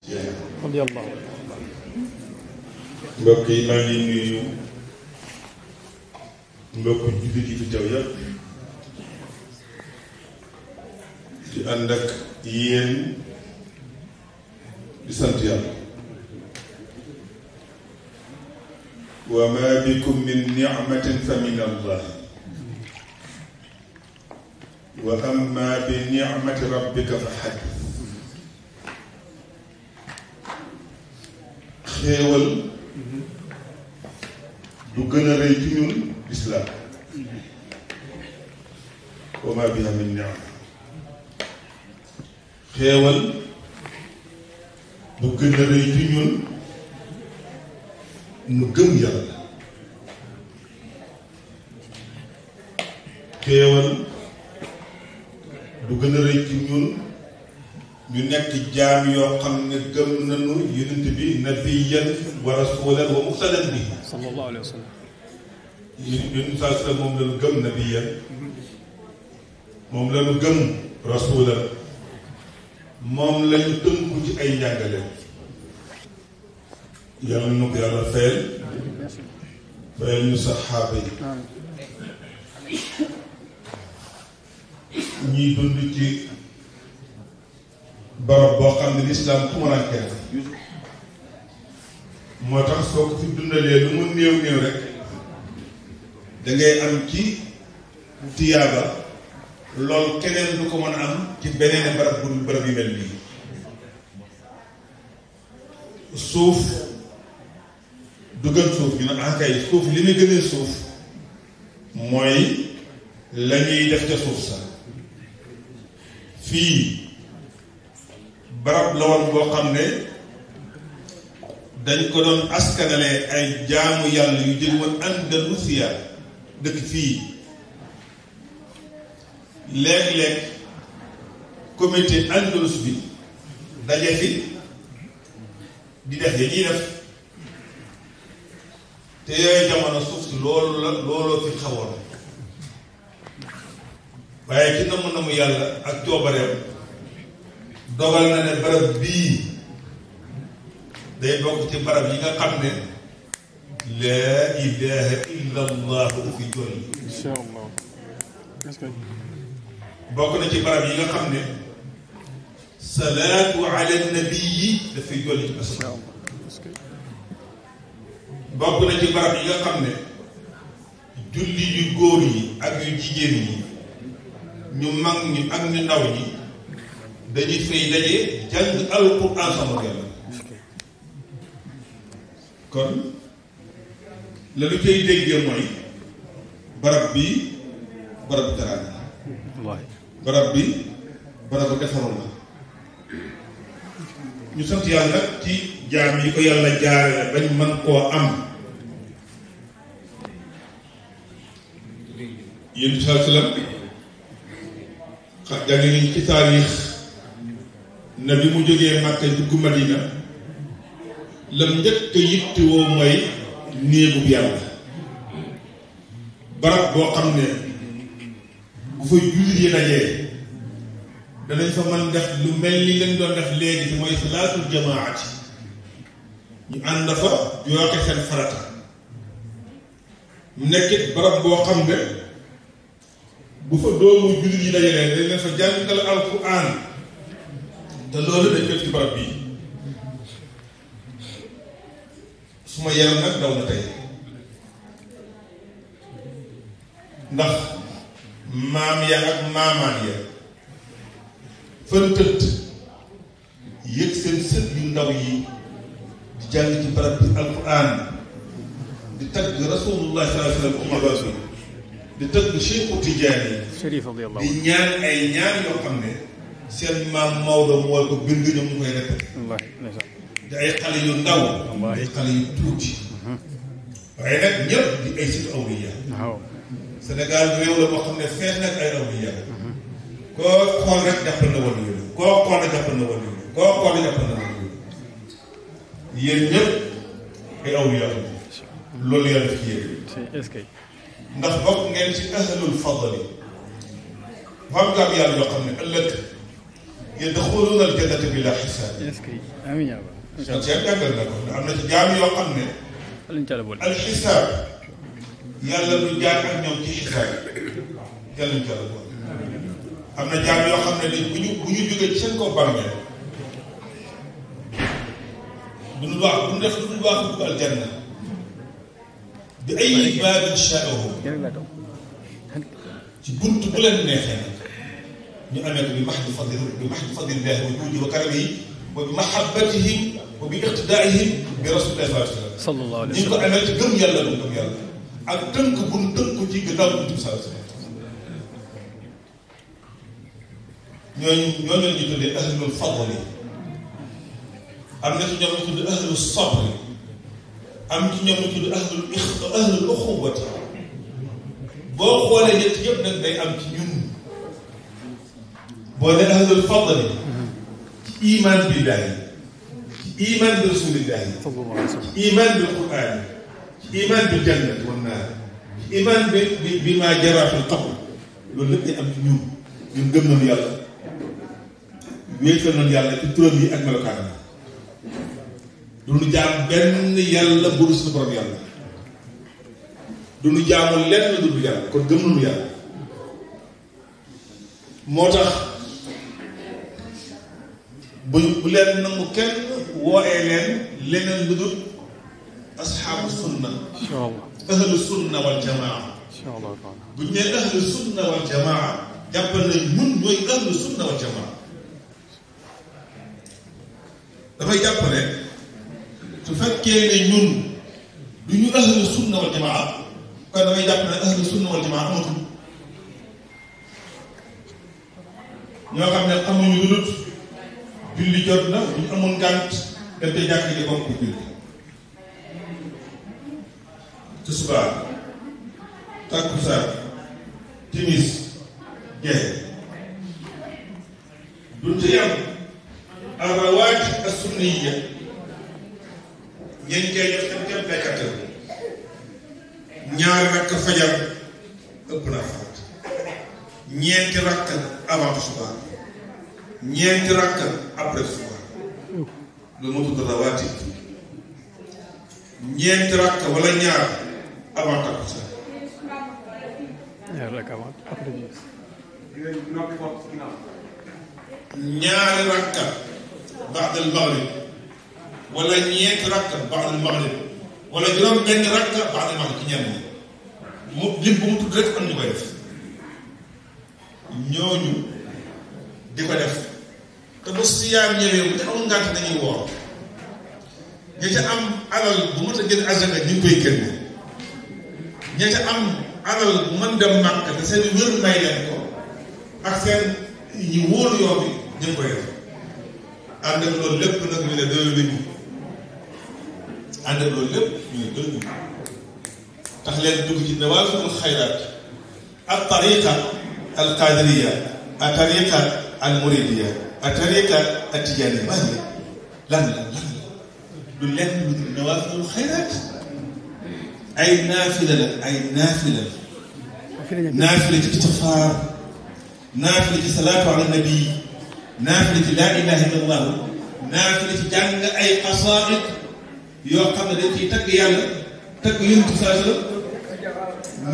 radiyallahu mbokk yi maa ngi nuyu mbokk jullit yi fi teew yëpp di ànd ak yéen di sant yàlla wa ma bikum min ni'matin fa min allah wa amma bi ni'mati rabbika fa haddith xéewal du gën a rëy ci ñun lislaam wa ma biha min ni'ma xéewal du gën a rëy ci ñun nu gëm yàlla xéewal du gën a rëy ci ñun ñu nekk jaam yoo xam ne gëm nañu yonent bi nabiyyan wa rasulan wa muqtadan bi sallallahu alayhi wa sallam yonent saa sallam moom lañu gëm nabiyyan moom lañu gëm rasulan moom lañu tënku ci ay njàngaleem yàlla na ko yàlla fayal fayal ñu saxaaba yi ñuy dund ci barab boo xam ne lislaam tumuraanke na moo tax soo ko fi dundalee lu mu néew néew rek dangay am ci tiyaaba lool keneen du ko mën a am ci beneen barab bu dul barab yu mel nii suuf du gën suuf ñu ne akay suuf li muy gënee suuf mooy la ñuy def ca suuf sa fii barab la woon boo xam ne dañ ko doon askanale ay jaamu yàlla yu jël woon Andalusiya dëkk fii léeg-léeg comité Andalus bi daje fi di def ya ñuy def te yooyu jamono suuf si looloo fi xawoon waaye ci namu yàlla ak coobareem dogal na ne barab bii day bokk ci barab yi nga xam ne laa ilaha illa allah fi jolli insha allah bokk na ci barab yi nga xam ne salaatu ala nabii dafay jolli ci asamaan bokk na ci barab yi nga xam ne julli yu góor yi ak yu jigéen yi ñu mag ñi ak ñu ndaw ñi dañuy fay daje jàng alquran sama yàlla kon la lu cay déggee mooy barab bi barab bu teraanga barab bi barab bu defaroon la ñu sant yàlla nag ci jaam yi ko yàlla jaarale bañ mën koo am yéen saa sallam xam nga ni ci taarix na bi mu jógee Màkka dugg Madina lam njëkk a yittewoo mooy néegub yàlla barab boo xam ne bu fa jullit yi dajee danañ fa mën def lu mel ni leen doon def léegi ci mooy salaatul jamaati ñu ànd fa joxe seen farata mu nekkit barab boo xam ne bu fa doomu jullit yi dajalee dañ leen fa jàngal alquran te loolu dañ ko ci barab bii suma yaram nag daw na tey ndax maam ya ak maamaan ya fan tëdd yëg seen sët yu ndaw yi di jàng ci barab bi alquran di tagg rasulullah sallallahu alayhi wa sallam di tëgg Cheikhu Tijaani di ñaan ay ñaan yoo xam ne seen maam Maodo moo ko bind ñoom ñu koy répété di ay xale yu ndaw ay xale yu tuuti waaye nag ñëpp di ay sit awliya Sénégal réew la boo xam ne fees nag ay awliya koo xool rek jàppal na wàllu yooyu koo xool rek jàppal na wàllu yooyu koo xool rek jàppal na wàllu yooyu yéen ñëpp ay awliya loolu yàlla def ci yéen ndax bokk ngeen ci ahlul fadli fam gaab yàlla yoo xam ne ëllëg yadxuluuna al-jannata bilaa hisaab. amiin yaa rabbi. Cheikh jàngal na ko am na ci jaam yoo xam ne. al-hisaab yàlla lu jaar ak ñoom ci hisaab yàlla ñu jàll boole. am na jaam yoo xam ne dañ bu ñu jógee ci seen kaw bàmmeel duñu wax duñu def duñu wax dugg aljanna bi ay baabin shaa'ahu ci buntu bu leen neexee nag ñu amee ko bi mahdi fadlillahi wa juudi wa karamihi wa bi mahabbatihim wa bi iqtidaa'ihim bi rasulillahi sallallahu alayhi wa sallam. ñu ko amee ci gëm yàlla bu gëm yàlla ak tënk bu nu tënk ci gannaaw bu tudd sallallahu alayhi wa sallam. ñooñu la ñuy tuddee ahlul fadli am na ci ñoom ñu tudd ahlul sabri am ci ñoom ñu tudd ahlul uxuwati. boo xoolee ñett yëpp nag day am ci ñun boo ne ahlul fadli ci iman billahi ci iman bi rasulillahi ci iman bil quran ci iman bil jannati wan naar ci iman bi ma jara fil qabr loolu lépp day am ci ñun gëm nañu yàlla wéetal nañu yàlla ci turam yi ak melokaanam du nu jaam benn yàlla bu dul suñu borom yàlla du nu jaamu lenn lu dul yàlla kon gëm nañu yàlla. moo tax bu leen nangu kenn wooyee leen leneen lu dul asxaabu sunna. incha allah ahlu sunna wal jamaa. incha allah bu ñu nee ahlu sunna wal jamaa jàppal nañ ñun ñooy ahlu sunna wal jamaa. dafay jàpp ne su fekkee ne ñun du ñu ahlu sunna wal jamaa kon dafay jàpp ne ahlu sunna wal jamaa amatul. ñoo xam ne amuñu lu dul julli jot na bu ñu amoon ngànt dañ koy jàkk ji bokk julli tisbaar takkusaan timis gee duñ ci yam arawaati as-sunniya ngeen koy def tam kenn bekkatal ñaari rakk fajar ëpp na faat ñeenti rakk avant subaar ñeenti rakk après subaar loolu moo tudd rawaati ñeenti rakk wala ñaar avant takkusaan ñaari rakk ba'da al-maghrib wala ñeenti rakk ba'da al-maghrib wala juróom benn rakk ba'da al-maghrib ci ñenn ñi mu lim bu mu tudd rek am ñu koy def ñooñu di ko def te bu siyaam ñëwee bu te amul ngànt nañuy woor ña ca am alal bu mën a génn azaka ñu ngi koy génne ña ca am alal bu mën dem màkk te seen wér may leen ko ak seen ñi wóolu yoo bi ñu ngi koy def ànd ak loolu lépp nag ñu ne doyul ñu ànd ak loolu lépp ñu ne doyul tax leen dugg ci nawaafilul xayraat ak tariqa al qadiriya ak tariqa al muridiya ak tariqa al tijaniya maa ngi lan la du lenn lu dul nawaafilul xayraat ay naafila la ay naafila la naafila ci istighfaar naafila ci salaatu ala nabi naafila ci laa ilaha illallah naafila ci jàng ay qasaid yoo xam ne dañ ciy tagg yàlla tagg yonent bi saa sallam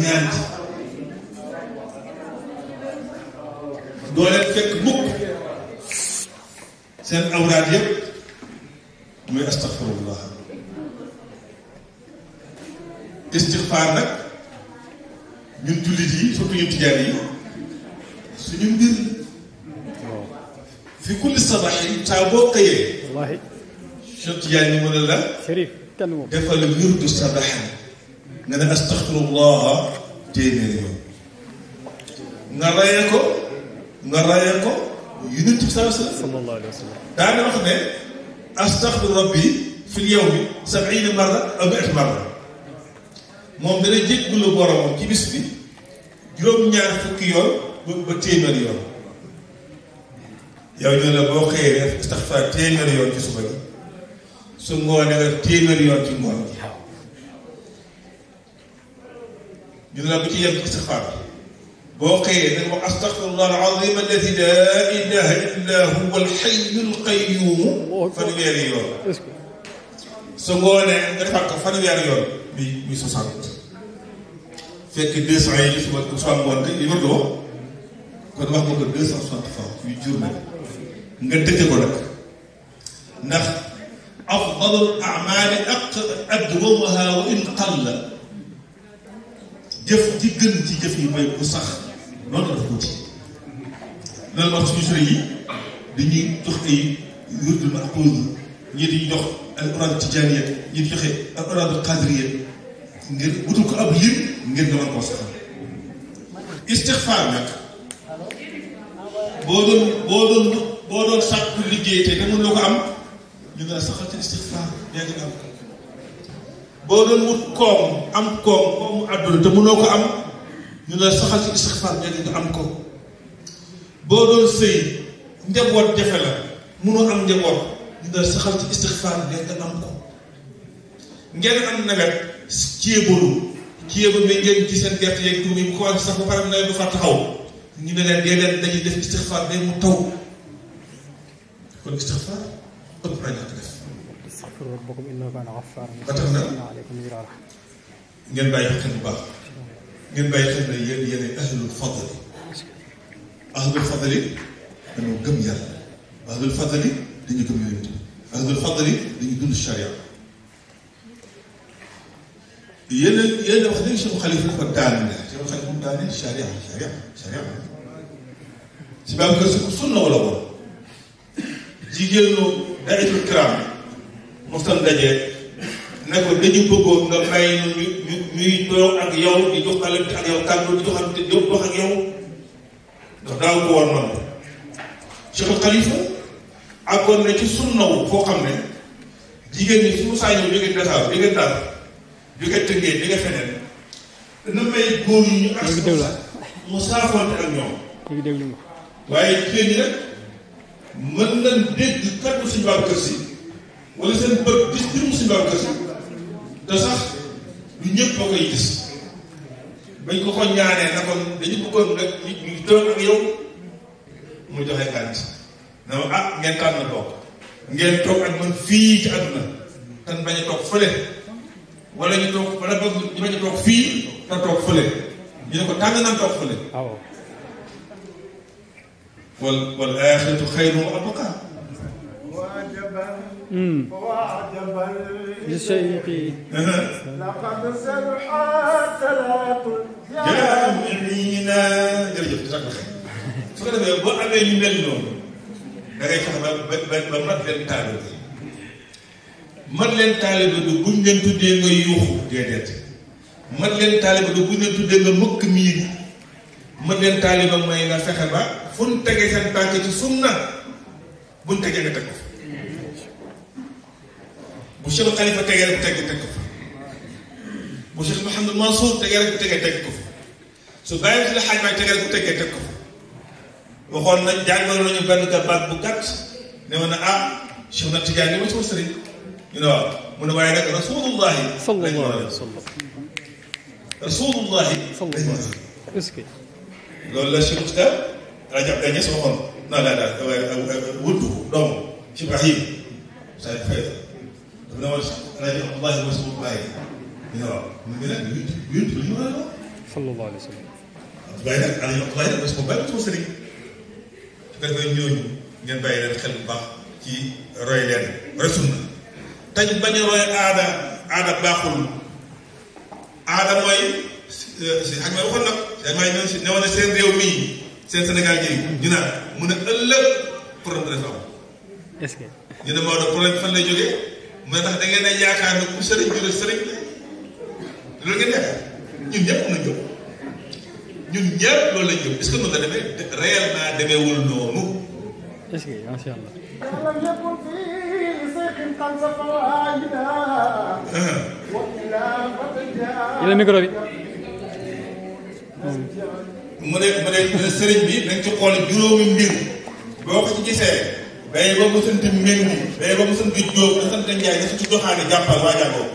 ñaan ci doo leen fekk mukk seen awraad yëpp muy astaghfirullah istighfar nag ñun jullit yi surtout ñun tijaan yi suñu mbir fi kulli sabaxin saa boo xëyee wallaahi Cheikh Tijaan yi mën a la defal wirdu sabaxin nga ne astaghfirullah téeméer yoon nga rayee ko yonent bi sallallahu alayhi wa sallam daana wax ne astaghfiru rabbi fil yawmi 70 marra aw 100 marra moom dana jéggalu boromam ci bis bi juróom-ñaar fukki yoon ba téeméeri yoon yow ñu ne boo xëyee def istighfar téeméeri yoon ci suba gi su ngoonee nga téeméeri yoon ci ngoon gi ñu ne la bu ci yem ci istighfar boo xëyee da nga wax astaghfirullah al-azim alladi laa ilaha illa huwa al-hayyul qayyum fanweeri yoon su ngoonee nga defaat ko fanweeri yoon muy 60 fekk 200 yi suba suba ngoon te li war doo kon wax nga ko 260 fois yu journée nga dëkke ko nag ndax afdalul a'maali adwamuha wa in qalla jëf ji gën ci jëf yi mooy bu sax noonu la dafa tuuti loolu wax suñu sëriñ yi dañuy jox ay wirdul maxuus ñii di jox al-uraad tijaaniya ñii di joxe al-uraad qaadiriya ngir wutul ko ab lim ngir nga mën koo saxal istixfaar nag boo doon sàkku liggéey te demul loo ko am ñu ngi la saxal ci istixfaar yaa ngi am boo doon wut koom am koomu àdduna te mënoo ko am ñu la saxal ci istixfaar yaa ngi nga am ko boo doon sëy njaboot jafe la mënoo am njaboot ñu la saxal ci istixfaar yaa nga am ko ngeen am nawet ceebalu bi ngeen ci seen gerte yeeg tuumi bu ko wax sax ba pare nawet du fa taxaw ñu ne leen dee leen dañuy def istixfaar day mu taw kon istixfaar ëpp naa ñàkk def ba tax na ngeen bàyyi xel bu baax ngeen bàyyi xel ne yéen ahlul fadli dañoo gëm yàlla ahlul fadli dañu gëm yonent bi ahlul fadli dañu dund charia yéen wax dëgg Cheikh Khalifa dafa daane Cheikh Khalifa mu daane charia si baabu kër si ku sunna wala woon jigéenu daa'itul kiram mostan daje ne ko dañu bëggoon nga may ñuy toog ak yow di joxalante ak yow kàddu di joxalante di wax ak yow ndax daaw ko woon noonu Cheikh Khalifa àggoon na ci sunnawu foo xam ne jigéen ñi su mu saa ñëw jóge Dakar jóge Ndar jóge Tëngéej jóge feneen dana may góor yi ñu ak mu saafonte ak ñoom waaye jigéen ñi nag mën nañ dégg kaddu suñu Babacar Si wala seen bët gis jëmm suñu Babacar Si te sax du ñëpp boo koy gis bañ ko ko ñaanee na kon dañu bëggoon rek ñu toog ak yow mu joxe ngànt na ma ngeen tànn toog ngeen toog ak man fii ci àdduna tan bañ a toog fële wala ñu toog wala boog ñu bañ a toog fii te toog fële ñu ne ko tànn nañ toog fële wal aaxiratu xayrun wa abqaa وعجبا للشيخ لقد سبحت لاقل جامعين jërëjëf sax na su ko defee boo amee ñu mel noonu da ngay fexe ba mat leen taalibe mat leen taalibe du buñ leen tuddee nga yuuxu déedéet mat leen taalibe du buñ leen tuddee nga mëkk miir mat leen taalibe mooy nga fexe ba fu ñu tegee seen tànk ci sunna buñ tegee nga teg ko bu Cheikh Khalifa tegee rek teg ko fa bu Cheikh Mouhamadou Mansour tegee rek teg ko fa su bàyyi si la xaaj maay tegee rek teg ko fa waxoon nañ jàngal nañu benn baat bu gàtt ne ma ne Cheikh na Tidiane ma sama sëriñ ñu ne waaw mu ne waaye nag rasulullahi sallallahu alayhi wa sallam rasulullahi est-ce que loolu la Cheikh Oustaz Rajo Abdoulaye Niass waxoon non wuddu doomu ci Ibrahim saa yu fay dafa ne woon Rajo Abdoulaye mooy sama baay ñu ne waaw mu ngi nag yuntu li ñu war a wax sallallahu alayhi wa sallam waaye nag Rajo Abdoulaye mooy sama baay sama sëriñ su ko defee ñooñu ngeen bàyyi leen xel bu baax ci roy leen roy sunna tañ bañ a roy aada baaxul aada mooy si xaj ma waxoon nag xaj ma ne woon seen réew mii seen Sénégal ji ñu naan mu ne ëllëg problème dina fa am est-ce que ñu ne Maodo problème fan lay jógee mu ne tax da ngeen a yaakaar ne ku sëriñ jure sëriñ loolu ngeen yaakaar ñun ñëpp na jóg ñun ñëpp loolu lañ jóg est-ce que noonu la demee réellement demeewul noonu est-ce que macha allah لم يكن في صيق قد فواجدا وإلا فتجا yéen micro bi mu ne sëriñ bi nañ ci xool juróomi mbir boo ko ci gisee bay ba mu sant Mendy bay ba mu sant Diop da sant Ndiaye da ci joxaane jàppal waa jàngoo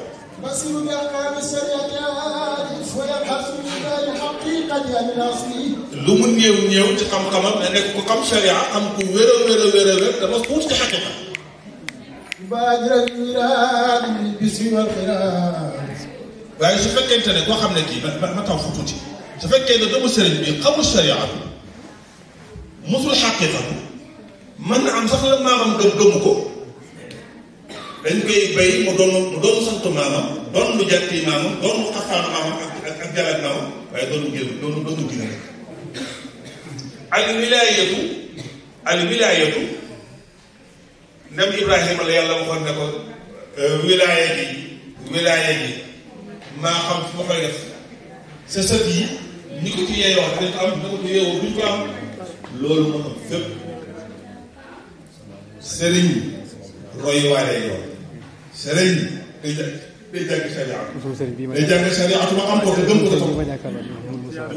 بصير بأحكام الشريعة ويبحث في دار حقيقة الأصل lu mu néew néew ci xam-xamam da nekk ku xam sharia am ku wér a wér a wér a wér dama tuuti ci xaqiqa waaye su fekkente ne koo xam ne kii ma taw fu tuuti su fekkee ne doomu sëriñ bi xamul sharia bi musul xaqiqa mën na am sax la maamam gëmu ko dañ koy bay mu doon sant maamam doon lu jàtti maamam doon lu xafaanu maamam ak jalaat maamam waaye doon gën a al wilaayatu ndem Ibrahima la yàlla waxoon ne ko wilaaya gi maa xam fu ma koy def sa sët yi ni ko ci yeeyoo dañ ko am na ko yeewoo duñ ko am loolu moo am fépp sëriñ roy waaree yoon sëriñ day jàng sariyaatu ma xam ko te gëm ko te topp ñu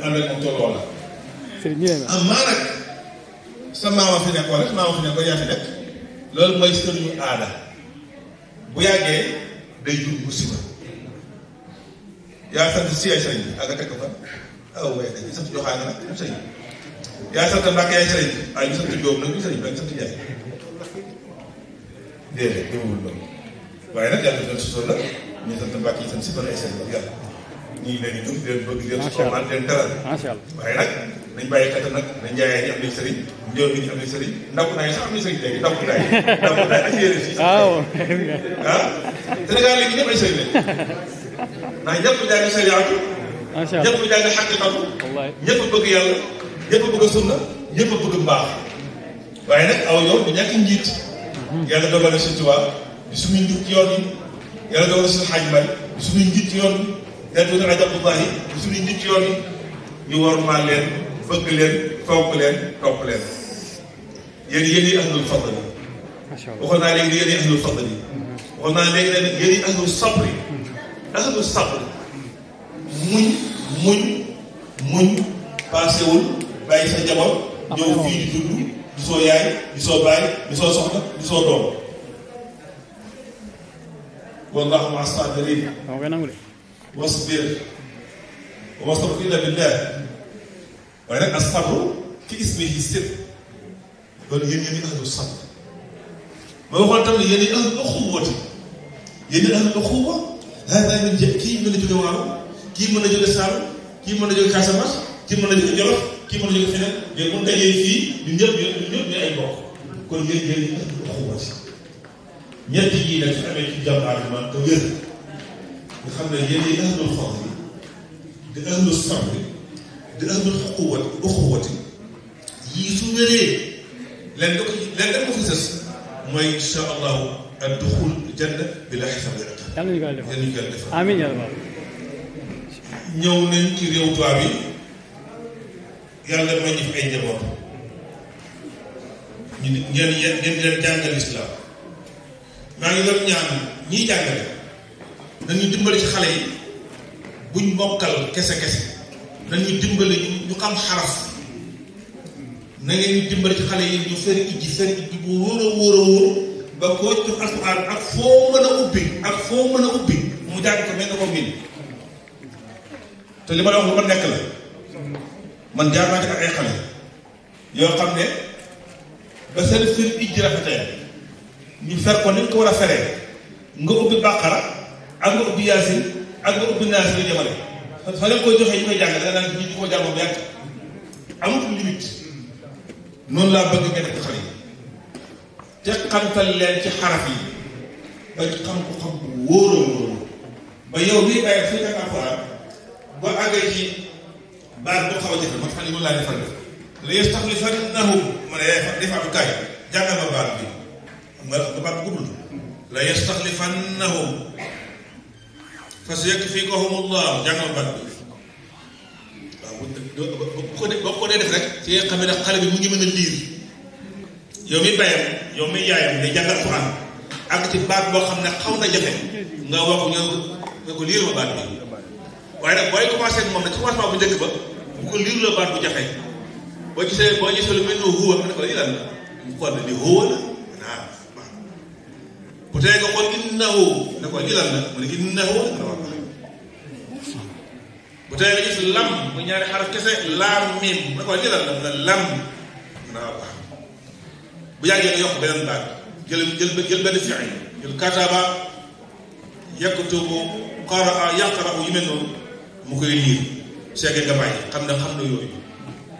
ànd ak moom tolloo la am maa nag sa maama fi nekkoon rek maama fi nekkoon yaa fi nekk loolu mooy sëriñu aada bu yàggee day jur musiba yaa sant si ay sëriñ bi ak nga teg ko fa aw waaye dañuy sant joxaane nag ñu sëriñ yaa sant Mbàkke ay sëriñ ay ñu sant Jóob nag ñu sëriñ ba ñu sant Njaay déedéet déwul loolu waaye nag yàlla def sutur la ñu sant Mbàkke yi sant si ay sëriñ ak yàlla ñu ngi leen di gëm di leen bëgg di leen xormaal di leen teral waaye nag nañ bàyyi kat nag nañ njaayee ñi am nañ sëriñ njóor bi ñu am nañ sëriñ ndaw naa yi sax am nañ sëriñ léegi ndaw naa ak yéene si Sénégal léegi ñëpp ay sëriñ lañ ndax ñëpp jàng sariyaatu ñëpp jàng xaqiqatu ñëpp bëgg yàlla ñëpp bëgg sunna ñëpp bëgg mbaax waaye nag aw yoon bu ñàkk njiit yàlla dogal na si tubaab di suñuy njiit ci yoon yi yàlla dogal na si xaaj mbay di suñuy njiit ci yoon yi yàlla dogal na ajabullahi di suñuy njiit ci yoon yi ñu wormaal leen bëgg leen fonk leen topp leen yéen yi ahlul fadl yi waxoon naa léegi yéen yi ahlul fadl yi waxoon naa léegi ne yéen yi ahlul sabri ahlul sabri muñ paasewul bàyyi sa njaboot ñëw fii di dund di soo yaay di soo baay di soo soxna di soo doom wallahu maa sabirin wasbir wa wastabir illa billah waaye nag as-sabru fi ismihi sir loolu yéen ñi ahlu sabr ma waxoon tamit yéen ñi ahlu uxuwati yéen ñi ahlu uxuwa hada min kii mën na jóge Waalo kii mën na jóge Saalum kii mën na jóge Casamance kii mën na jóge Jolof kii mën na jóge feneen léegi bu ñu dajee fii ñun ñëpp ñu ay bokk kon yéen ñi ahlu uxuwati ñett yii nag su amee ci jàmm argument te wér nga xam ne yéen ñi ahlul fadli di ahlu sabri di ahlul uxuwati yii su wéree leen da ko fi sës mooy incha allahu ad duxul janna bila xisaab wala iqaab. yàlla nañu ko defal amiin yaa rabbal ñëw nañ ci réew tubaab yi yàlla may ñu fi ay njaboot ñu ngeen leen jàngal islam maa ngi doon ñaan ñiy jàngale nañu dimbali ci xale yi buñ mokkal kese nañu dimbali ñu xam xaraf na ngeen ñu dimbali ci xale yi ñu feri ijji bu wóor a wóor ba koo ci alxuraan ak foo mën a ubbi mu jàng ko mel na ko miin te li ma la wax lu ma nekk la man jaar naa ci ak ay xale yoo xam ne ba seen feri ijji rafetee ñu fer ko ni ñu ko war a feree nga ubbi bàqara ak nga ubbi yaasin ak nga ubbi naas nga jëmale fa leen koy joxee ñu koy jàng da naan ñi di ko jàng bu yàgg amatul limite noonu laa bëgg nga def ko xale yi te xamtal leen ci xaraf yi ba xam ko xam bu wóoroo ba yow mii bàyyi fii ak alxuraan boo àggee ci baat boo xaw a jafe man xam ne noonu laa defal def la yastaxlifannahum ma ne yaay defaatu kaay jàngal ma baat bi nga baat bu gudd la yastaxlifannahum fa sayakfikahumullah jàngal baat bi waaw boo ko dee def rek ci nga xam ne xale bi mu ngi mën a liir yow mi bàyyam yow mi yaayam day jàngal Alxuraan àgg ci baat boo xam ne xaw na jafe nga wax nga ko liir ma baat bi waaye nag booy commencé moom nag ci commencement bu njëkk ba bu ko liir la baat bu jafe boo gisee lu mel ni huwa ne ko lii lan la mu xool ne li huwa la bu tey nga xool innahu ne ko lii lan la mu ne innahu la bu tey nga gis lam bu ñaari xaraf kese laam miim mu ne ko lii la lam naa baax bu yàggee nga yokk beneen baat jël benn fi'il jël kataba yaktubu qaraa yaqra'u yu mel noonu mu koy liir seegee nga bàyyi xam na yooyu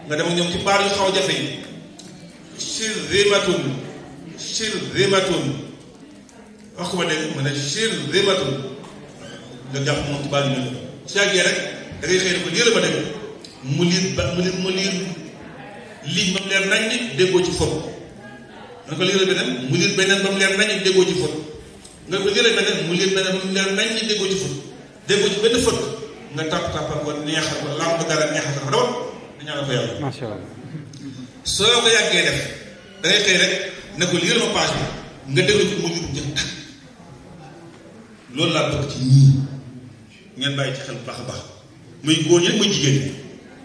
nga dem ak ñoom ci baat yu xaw a jafe yi shirzimatun wax ko ma dégg mu ne shirzimatun nga jàpp moom ci baat yu mel noonu seegee rek da ngay xëy ne ko liir ma dégg mu liir ligne ba mu leer nañ ni déggoo ci fot nga ko liir beneen mu liir beneen ba mu leer nañ ni déggoo ci fot nga ko liir beneen mu liir beneen ba mu leer nañ ni déggoo ci fot déggoo ci benn fot nga tàppal ko neexal ko làmb dara neexal ko dama di ñaanal ko yàlla. macha allah. soo ko yàggee def da ngay xëy rek ne ko liir ma page bi nga déglu ko mu liir jëf tàkk loolu laa bëgg ci ñii ngeen bàyyi ci xel bu baax a baax muy góor ñi muy jigéen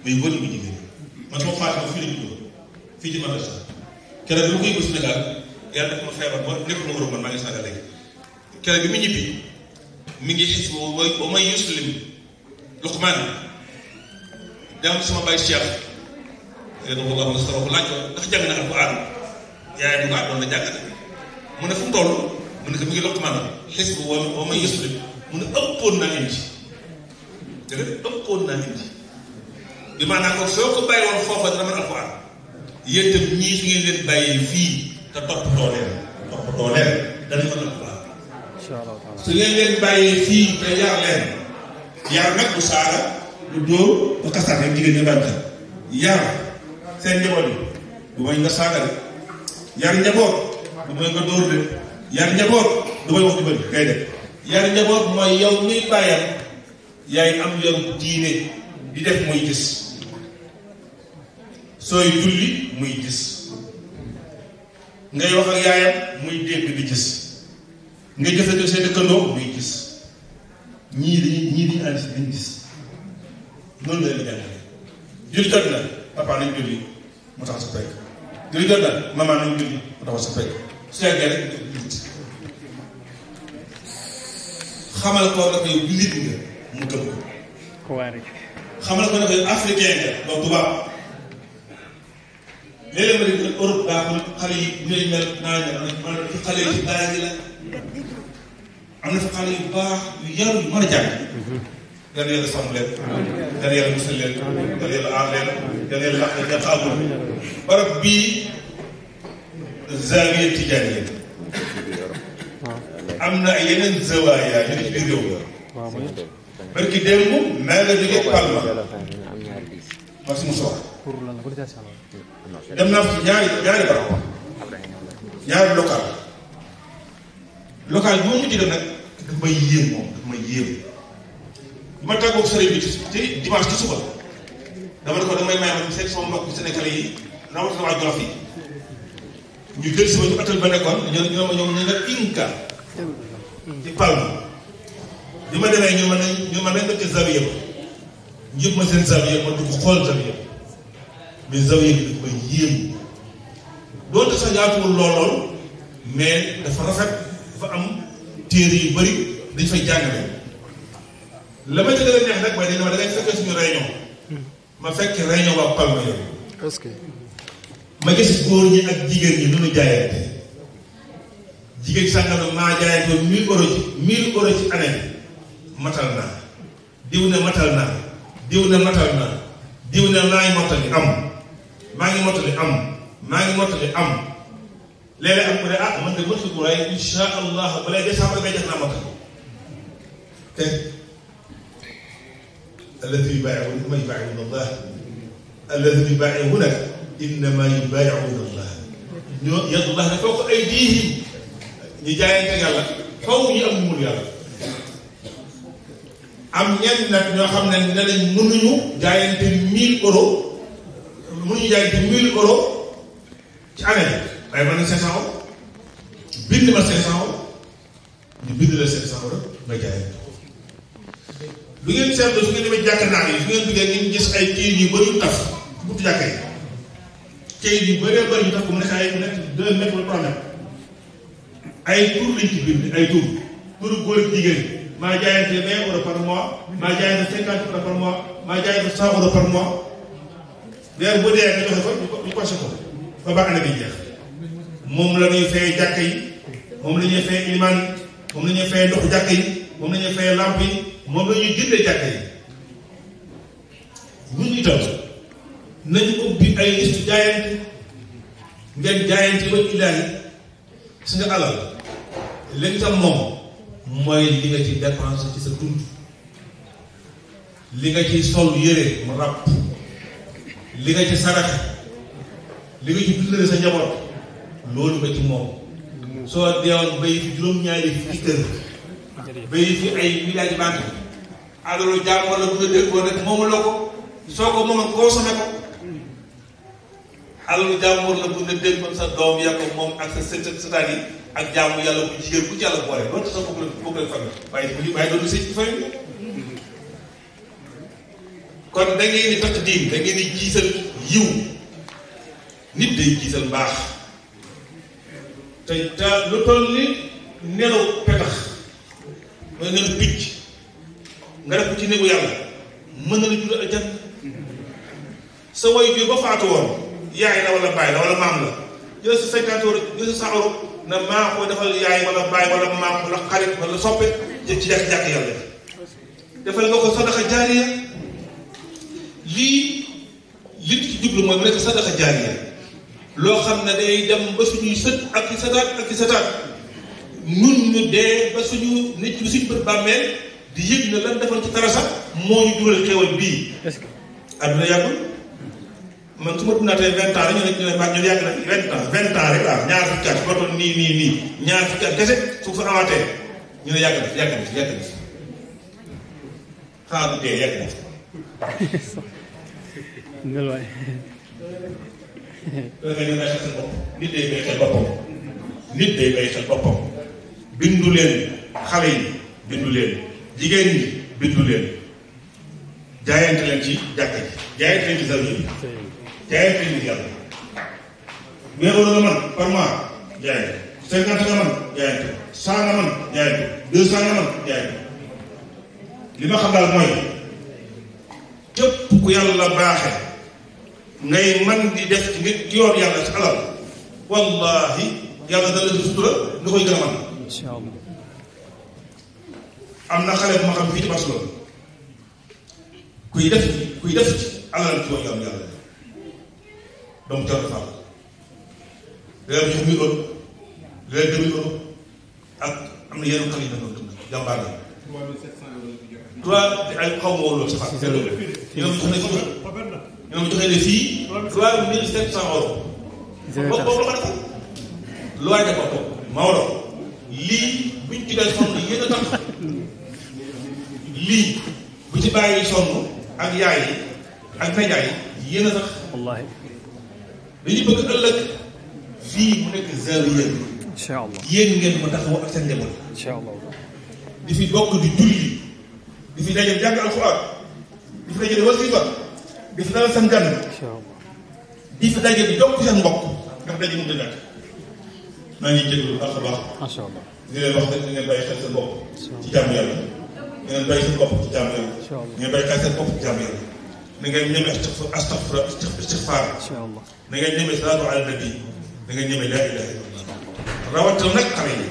ñi muy góor ñi muy jigéen ñi man sama Fatima fii la juddoo fii ci madrasa keroog bi ma koy yóbbu Sénégal yàlla def ma feebar ba nekk ma Europe man maa ngi Sénégal léegi keroog bi mu ñibbi mi ngi xis ba may yuslim Luqmaan dem sama bay Cheikh yéen a ko wax nga ko laaj ko ndax jàng na Alxuraan yaay du ko doon na jàng mu ne fu mu toll mu ne ko mi ngi Luqmaan xis ba may yuslim mu ne ëppoon naa indi dëgg ëppoon naa indi bi maanaam ko soo ko bàyyi woon foofa dana mën Alxuraan yéen itam ñii su ngeen leen bàyyee fii te toppatoo leen danañ mën Alxuraan su ngeen leen bàyyee fii te yar leen yar nag du saaga du dóor du xasaat rek jigéen ñi bàyyi xel yar seen njaboot yi du may nga saaga de yar njaboot du may nga dóor de yar njaboot du may wax du bëri kay de yar njaboot mooy yow muy bàyyam yaay am yow diine di def muy gis sooy julli muy gis ngay wax ak yaayam muy dégg di gis nga jëfandikoo seen dëkkandoo muy gis ñii dañuy ànd si dañ gis noonu la leen jàngale julli jot na papa nañ julli mu tax sa pegg julli jot na maman nañ julli mu tax sa pegg su yàggee rek xamal ko dafa yow jullit nga mu gëm ko xamal ko dafa africain nga doo tubaab léeg-léeg ma ne Europe baaxul xale yi ñooy mel naa ne man fi xale yi ci daara ji la am na fi xale yu baax yu yaru yu mën a jàng yal na yàlla sàmm leen yal na yàlla musal leen yal na yàlla aar leen yal na yàlla laq leen ñett amul barab bii Zawiya Tijaaniya am na ay yeneen zawaaya ñu ngi ci biir réew barki démb maa nga jógee Palma ma sumu soor dem naa fa ñaari barab ñaari local bi ma mujj dem nag daf may yéem moom daf may yéem bi ma tàggoog sëriñ bi ci dimanche ci suba dama ne ko damay may ma seet sama mbokk Sénégalais yi rawatina waa Jolof yi ñu jël si ma ñu atal ba nekkoon ñoo ma ñoom ñu nga Inca ci Palma bi ma demee ñu ma nañ ko ci zawiya ba ñëpp ma seen zawiya ma dugg xool zawiya mais zawiya bi daf may yéem doonte sax yaatuwul lool mais dafa rafet dafa am téere yu bëri dañ fay jàngale la ma ci gën a neex nag mooy dañ ma da ngay fekkee suñu réunion ma fekk réunion waa Palma yooyu est-ce que ma gis góor ñi ak jigéen ñi nu ñu jaayante jigéen sàngam maa jaayante 1000 euros ci 1000 euros ci année matal naa diw ne matal naa diw ne matal naa diw ne maa ngi mottali am maa ngi mottali am maa ngi mottali am léeg-léeg am ku ne ah man de mottali ko waaye insha allah balay décembre ngay def naa mottali te alladi yubaayi'uuna ma yubaayi'uuna allah alladi yubaayi'uuna innama yubaayi'uuna allah ñoo yadullah ne fawqa aydiihim ñu jaayante yàlla faw ñu am ñu mun yàlla am ñenn nag ñoo xam ne ne nañ mënuñu jaayante 1000 euros mënuñu jaayante 1000 euros ci année bi waaye mën na 500 euros bind ma 500 euros ñu bind la 500 euros nga jaayante lu ngeen seetlu su ngeen demee jàkk naa yi su ngeen duggee ngeen gis ay kayit yu bëri yu taf buntu jàkka yi kayit yu bëree bëri yu taf bu mu nekk ay mu nekk 2 mètres wala 3 mètres ay tur lañ ci bind ay tur turu góor ak jigéen maa jaayante 20 euros par mois maa jaayante 50 euros par mois maa jaayante 100 euros par mois weer bu dee nga joxe ko ñu coché ko ba ba année bi jeex moom la ñuy fay jàkk yi moom la ñuy fay ilimaan yi moom la ñuy fay ndoxu jàkk yi moom la ñuy fay lamp yi moom la ñuy jëndee jàkk yi ñun itam nañu ubbi ay liste jaayante ngeen jaayante ba ilaahi si nga alal léegi tam moom mooy li nga ci dépense ci sa dund li nga ci sol yére mu ràpp li nga ci saraxe li nga ci dundale sa njaboot loolu nga ci moom soo deewoon bay fi juróom-ñaari fi kër bay fi ay village banque alalu jàmm la bu nga déggoon rek moomu la ko soo ko moom consommé ko alalu jàmbur la bu ne dégg man sa doom yaa ko moom ak sa sëtaat yi ak jaamu yàlla bu jigéen bu ci yàlla boole loolu sax boobu la famille waaye doon sëy ci famille kon da ngeen di takk diin da ngeen di jiisal yiw nit day jiisal mbaax te lu toll ni nelaw petax mooy nelaw picc nga def ko ci néegu yàlla mën na la jural aljanna sa way bi ba faatu woon yaay la wala baay la wala maam la jël sa 50 euros jël sa 100 euros na maa ko defal yaay wala baay wala maam wala xarit wala soppe ci jàkk yàlla defal nga ko sadaxa jaariya lii li ci jublu mooy mu nekk sadaxa jaariya loo xam ne day dem ba suñuy sët ak i sataat nun ñu dee ba suñu nit ñi suñu bët bàmmeel di yëg na lan defoon ci tarasa moo ñu jural xéwal bii àdduna yàggul man su ma dundaatee 20 ans rek ñu ne yàgg na 20 ans rek waaw ñaar fukki at ba toll nii ñaar fukki at kese su fa amaatee ñu ne yàgg na fi xanaa du dee yàgg na fi. ndel waay. loolu nga ñu bopp nit day bay xel boppam bindu leen xale yi bindu leen jigéen ñi bindu leen jaayante leen ci jàkka ji jaayante leen ci zawiya yi jaayante leen ci yàlla weeru nga man par mois jaayante 50 nga man jaayante 100 nga man jaayante 200 nga man jaayante li ma xam daal mooy képp ku yàlla baaxe ngay man di def ci nit ci yoon yàlla ci alal wallahi yàlla dana la sutura nga koy gën a man incha allah am na xale bu ma xam fii ci Barcelone kuy def ci alal ci yoon yàlla donc Thierno Fall léegi jox mi Europe léegi demi Europe ak am na yeneen xale yu doon dund jàmbaar la 3 ay xaw ma woon loolu sax ñoom joxe ne fii 3700 euros. boobu la ko defal lu waay defal ko Maodo lii buñ ci dee sonn yéen a tax lii bu ci bàyyi sonn ak yaay yi ak najaay yi yéen a tax wallaahi dañuy bëgg ëllëg fii mu nekk zawiya incha allah yéen ngeen ma taxaw ak seen njaboot incha allah di fi bokk di julli di fi daje jàng alxuraan di fi daje di wasifa di fi dalal seen gan incha allah di fi daje di jokk seen mbokk ndax daje mu dëggaat maa ngi jégalu baax a baax macha allah di leen wax rek ngeen bàyyi xel seen bopp ci jàmm yàlla ngeen bàyyi seen bopp ci jàmm yàlla ngeen bàyyi xel seen bopp ci jàmm yàlla na ngeen ñeme istixfaar incha allah na ngeen ñeme salaatu ala nabi na ngeen ñeme laa ilaha illallah rawatina nag xale yi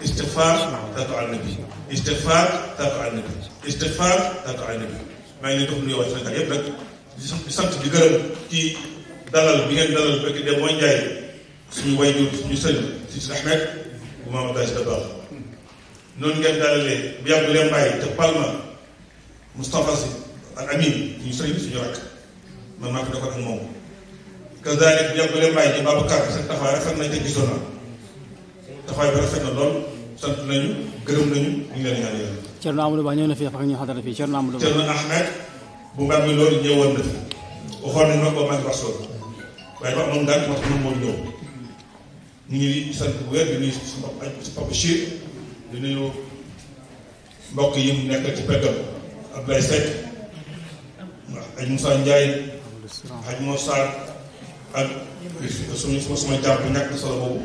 istixfaar salaatu ala nabi istixfaar salaatu ala nabi istixfaar salaatu ala nabi maa ngi leen dox nuyoo waa Sénégal yëpp nag di sant di gërëm ci dalal bi ngeen dalal bëgg dem mooy Njaay suñu waajur suñu sëñ si Ahmed bu Mamadou Baye si baax noonu ngeen dalalee bu yàgg leen bàyyi te Palma Moustapha Sy ak Amin suñu sëñ suñu rakk man maa ko defoon ak moom kazalik bu yàgg leen bàyyi ci Babacar seen taxawaay rafet nañ te gisoon naa taxawaay bi rafet na lool sant nañu gërëm nañu ñu ngi leen ñaan yàlla. Thierno Amadou Ba ñëw na fii ak ñu xadara fii Thierno Amadou Ba Thierno Ahmed bu mbaat mi loolu ñëwoon na fi waxoon nañ ma ko maa ngi wax loolu waaye ba amoon ngaan wax moom moo ñëw ñu ngi sant bu wér di nuyu si Papa Chir di nuyu mbokk yi mu nekk ci peggam Abdoulaye Seck aj Moussa Ndiaye aj Moussa ak suma jàpp bu ñàkk solo boobu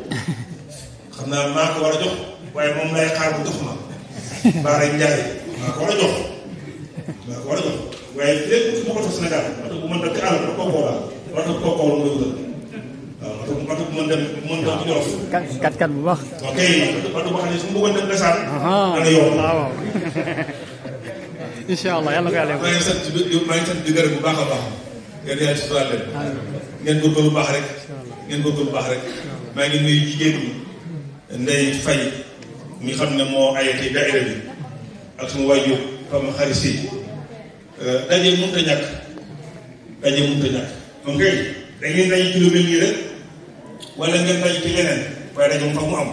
xam naa maa ko war a jox waaye moom lay xaar bu jox ma Baara Ndiaye maa ko war a jox waaye lépp su ma ko jox Sénégal oto bu mën dem ci àll ba kooku la oto bu kooku la mooy wutal waaw oto bu mën dem ci Jolof. kat bu baax. ok oto boo xam ne su ma bëggoon dem Ndesaan. dana yomb waaw. incha allah yàlla ko yàlla maa ngi sant di gërëm bu baax a baax. ngeen yàlla si toile leen. ngeen góorgóorlu bu baax rek. ngeen góorgóorlu bu baax rek. maa ngi nuyu jigéen ñi. Ndeye Faye mi xam ne moo ayati daayira bi ak suma waajur Fama Xari Si daje mënut a ñàkk moom kay da ngeen daje ci lu mel nii rek wala ngeen daje ci leneen waaye daje moom fa mu am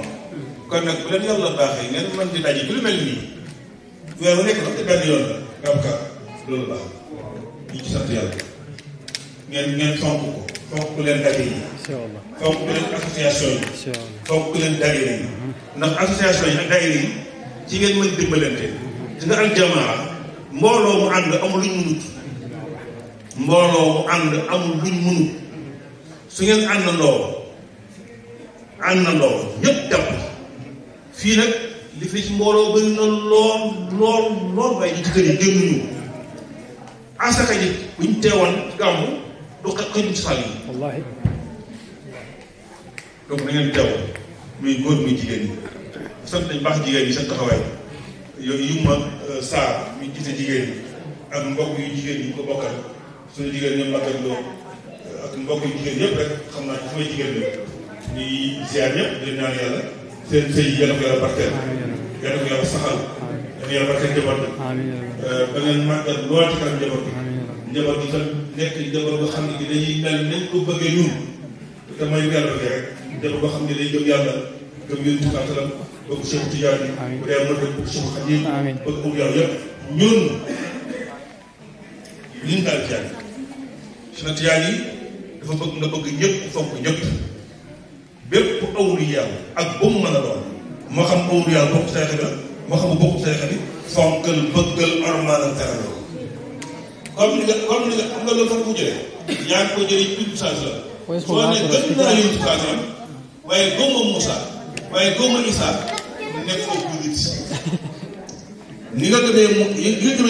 kon nag bu leen yàlla baaxee ngeen mën di daje ci lu mel nii weer bu nekk nag te benn yoon la nga am ka loolu baax ñu ci sant yàlla ngeen fonk ko fonk leen daje yi fonk leen association yi fonk leen daayira yi ndax association yi ak daayira yi ci ngeen mën dimbalante ci nga al jamaa mbooloo mu ànd amul luñ mënut su ngeen àndandoo ñëpp jàpp fii nag li fi ci mbooloo bëri na lool waaye ñi ci kër yi dégguñu asaka ji buñ teewoon gàmmu du xëy ci sàll yi wallaahi donc na ngeen teew muy góor muy jigéen ñi sant nañ baax jigéen ñi seen taxawaay yooyu yu ma saa ñu gisee jigéen ñi ak mbokk yu jigéen ñi ko bokkal suñu jigéen ñoom màggat loo ak mbokk yu jigéen yëpp rek xam naa samay jigéen ñi ñuy ziar ñëpp di naan yàlla seen sëy yàlla ko yàlla barkeel yàlla ko yàlla saxal yàlla yàlla barkeel njaboot ba ngeen màggat lool ci kanam njaboot bi njaboot gi tam nekk njaboot nga xam ne gi dañuy mel nañ ko bëggee ñun te may yàlla bëggee rek njaboot boo xam ne day gëm yàlla gëm yéen ci kàttalam bëgg Cheikh Tidiane bu dee mën rek bëgg Cheikh Khadim bëgg ub yàlla yëpp ñun liñ daal Tidiane Cheikh Tidiane yi dafa bëgg nga bëgg ñëpp fonk ñëpp bépp awliya ak ba mu mën a doon moo xam awliya bokk tarixa bi moo xam bokk tarixa bi fonkal bëggal ormal ak teral comme ni nga xam nga loolu fan ko jëlee yaa ngi ko jëlee ci sage la soo ne gën naa yónni ci sage waaye góoma Moussa waaye góoma Issa nekk foofu bu nit ni nga gëmee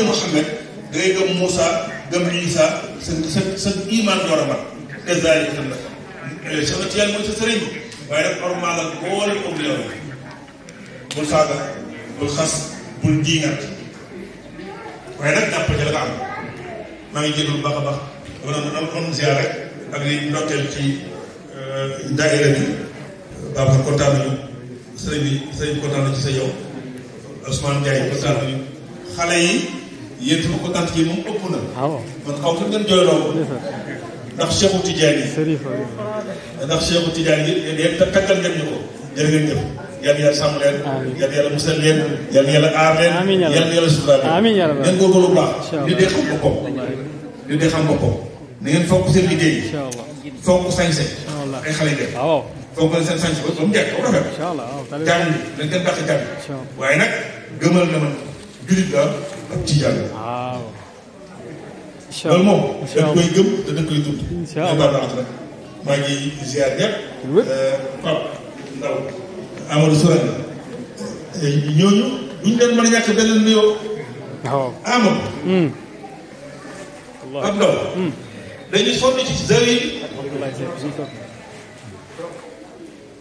Mouhamed da ngay gëm Moussa gëm Issa sa iman door a mat kazaalika tam nag Cheikh Tidiane mooy sa sëriñ waaye nag ormal ak boole comme yow bul saaga bul xas bul jiingat waaye nag jàpp ci la nga am maa ngi jégalu bu baax a baax dama doon ziar rek ak li ndokkeel ci daayira bi Babacar kontaan nañu sëriñ bi kontaan na ci sa yow Ousmane Ndiaye kontaan nañu xale yi yéen sama kontaan ci moom ëpp na. man xaw ma ngeen jooyloo ko ndax Cheikhu Tidiane yi yéen tàggal ngeen ñu ko jërë ngeen jëf yàlla yàlla sàmm leen yàlla yàlla musal leen yàlla yàlla aar leen yàlla yàlla suturaal leen ngeen góorgóorlu bu baax li dee xam boppam na ngeen fonk seen liggéey fonk sañse ay xale ngeen fonk leen seen sañse ba mu njëkk ba rafet jàng bi dañ gën dàq jàng waaye nag gëmal na man julit la ak ci jàng loolu moom dañ koy gëm te dañ koy dund maa ngi ziar ñëpp Pape Ndaw Amadou Sourang ñooñu duñ leen mën a ñàkk benn nuyoo Amadou Pape Ndaw dañuy sonn ci zawi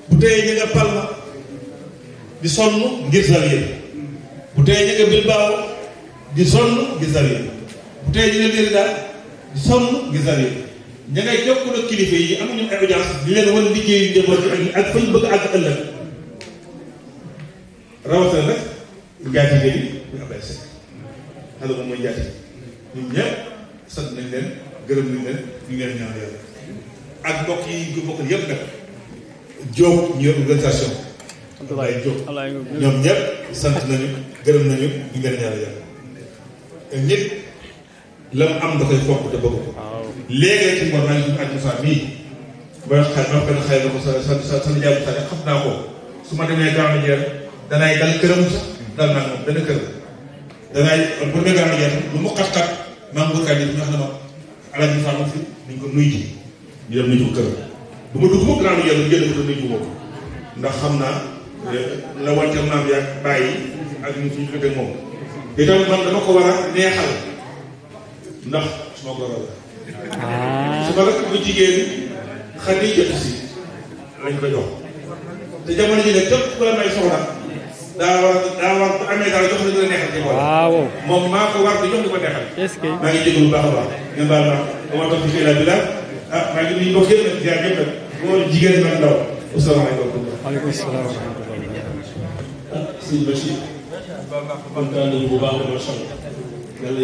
bu tey ñi nga Palma di sonn ngir zawi bu tey ñi nga Bilbao di sonn ngir zawi bu tey ñi nga Mérida di sonn ngir zawi ña ngay jokkoo ak kilifa yi amuñu ay audience di leen wan liggéeyu njaboot ak fañ bëgg àgg ëllëg rawatina nag njaatige yi muy Ablaye Seck xale moom mooy njaatige ñun ñëpp sant nañ leen gërëm nañ leen ñu ngeen ñaan yàlla ak mbokk yi ñu bokkal yëpp nag Diop ñu organisation Abdoulaye Diop ñoom ñëpp sant nañu gërëm nañu ñu ngeen ñaan yàlla nit la mu am da koy fonk te bëgg ko léegi ci ngoon maa ngi suñu àjju saa mii booy xay ma benn xay na ko sa jaamu sa xam naa ko su ma demee gaaw na jeex danaay dal këram sax dal naa moom benn kër danaay bu demee gaaw na jeex lu mu xat-xat maa ngi burkaat yi ñu wax ne ma alal ñu fàmm fi dañ ko nuy ji ñu dem nuyu ko këram du ma dugg moom gaaw na jeex lu jënd ko te nuyu ko ndax xam naa la wante maam yaa bàyyi ak ñun suñu xëy moom itam man dama ko war a neexal ndax suma goro la su ma rek bu jigéen xadi jot si lañ ko jox te jamono ji ne képp ku la may soxna daa war bu amee dara jox la ñu la neexal ci waaw moom maa ko war di jox di ko neexal est-ce que maa ngi jégalu bu baax a baax ngeen baal ma dama toog ci fii la bi daal maa ngi nuyu mbokk yëpp nag ziar yëpp nag góor jigéen mag ndaw asalaamaaleykum waaleykum salaam wa rahmatulah sëñ Bachir kontaan nañu bu baax macha allah yàlla